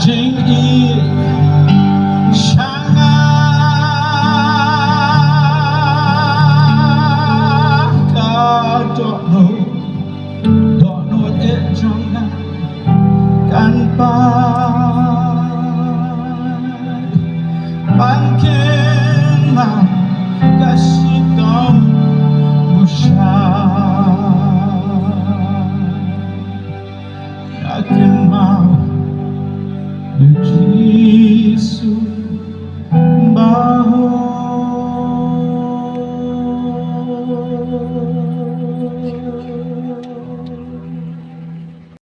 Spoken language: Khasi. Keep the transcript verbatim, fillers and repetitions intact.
Jingïeit sha nga ka dohnud, dohnud eh jong nga kan pan, ban kynmaw ka shitom busha. Ka kynmaw ïa u Jisu ba